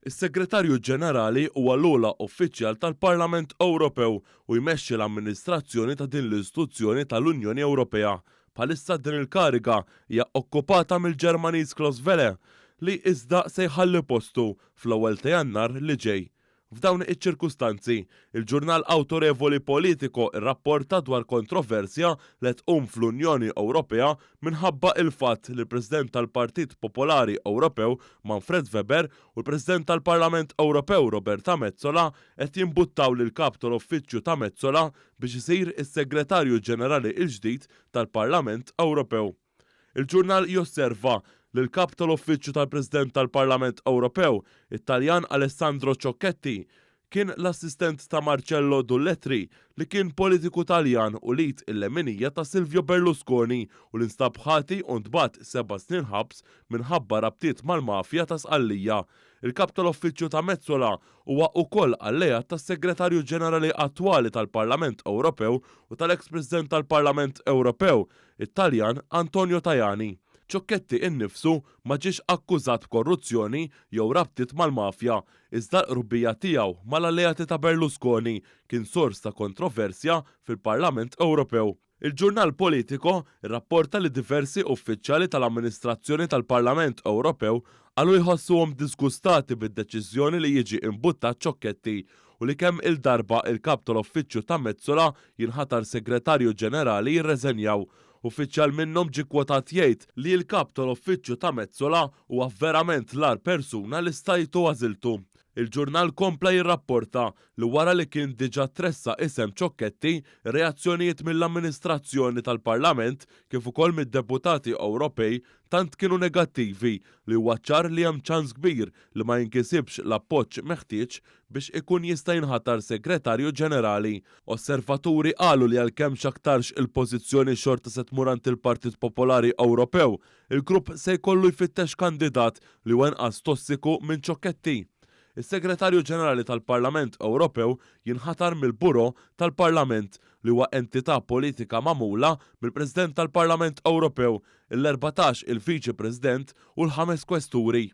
Is-Segretarju Ġenerali huwa l-ogħla uffiċjal tal-Parlament Ewropew u jmexxi l-amministrazzjoni ta' din l-istituzzjoni tal-Unjoni Ewropea. Bħalissa din il-kariga hija okkupata mill-Ġermaniż Klaus Welle, li iżda se jħalli postu fl-ewwel ta' Jannar li ġej. F'dawn iċ-ċirkustanzi, il-ġurnal awtorevoli Politico rrapporta dwar kontroversja li qed tqum fl-Unjoni Ewropea minħabba il-fatt li l-President tal-Partit Popolari Ewropew Manfred Weber u l-President tal-Parlament Ewropew Roberta Metsola qed jimbuttaw lill-Kap tal-Uffiċċju ta' Metsola biex isir is-Segretarju Ġenerali l-ġdid tal-Parlament Ewropew. Il-ġurnal josserva li l-Kap tal-Uffiċċju tal-President tal-Parlament Ewropew, it-Taljan Alessandro Ciocchetti, kien l-assistent ta' Marcello Dulletri li kien politiku Taljan u l-id il-leminija ta' Silvio Berlusconi u li nstab ħati u ntbagħat 7 snin ħabs minħabba rabtiet mal-mafja ta' Sqallija. Il-Kap tal-Uffiċċju ta' Metsola huwa wkoll alleat tas-Segretarju Ġenerali attwali tal-Parlament Ewropew u tal-eks President tal-Parlament Ewropew, it-Taljan Antonio Tajani. Ciocchetti innifsu ma ġiex akkużat b'korruzzjoni jew rabtiet mal-mafja, iżda l-qrubija tiegħu mal-alleati ta' Berlusconi kien sors ta' kontroversja fil-Parlament Ewropew. Il-ġurnal Politico rrapporta li diversi uffiċjali tal-amministrazzjoni tal-Parlament Ewropew qalu jħossuhom disgustati bid-deċiżjoni li jiġi imbuttat Ciocchetti u li kemm il-darba il-kap tal-uffiċċju ta' Metsola jinħatar segretarju ġenerali jirreżenjaw. Uffiċjal minnhom ġie kwotat jgħid li l-kap tal-uffiċċju ta' Metsola huwa verament l-agħar persuna li stajtu għażiltu. Il-ġurnal kompla jirrapporta li wara li kien diġà tressaq isem Ciocchetti, reazzjonijiet mill-amministrazzjoni tal-Parlament kif ukoll mid-deputati Ewropej tant kienu negattivi li huwa ċar li hemm ċans kbir li ma jinkisibx l-appoġġ meħtieġ biex ikun jista' jinħatar segretarju ġenerali. Osservaturi qalu li għalkemm x'aktarx il-pożizzjoni xorta se tmur għand il-Partit Popolari Ewropew, il-grupp se jkollu jfittex kandidat li huwa inqas tossiku minn Ciocchetti. Is-Segretarju Ġenerali tal-Parlament Ewropew jinħatar mill-Bureau tal-Parlament li huwa entità politika magħmula mill-President tal-Parlament Ewropew, il-14 il-Viċi President u l-ħames kwesturi.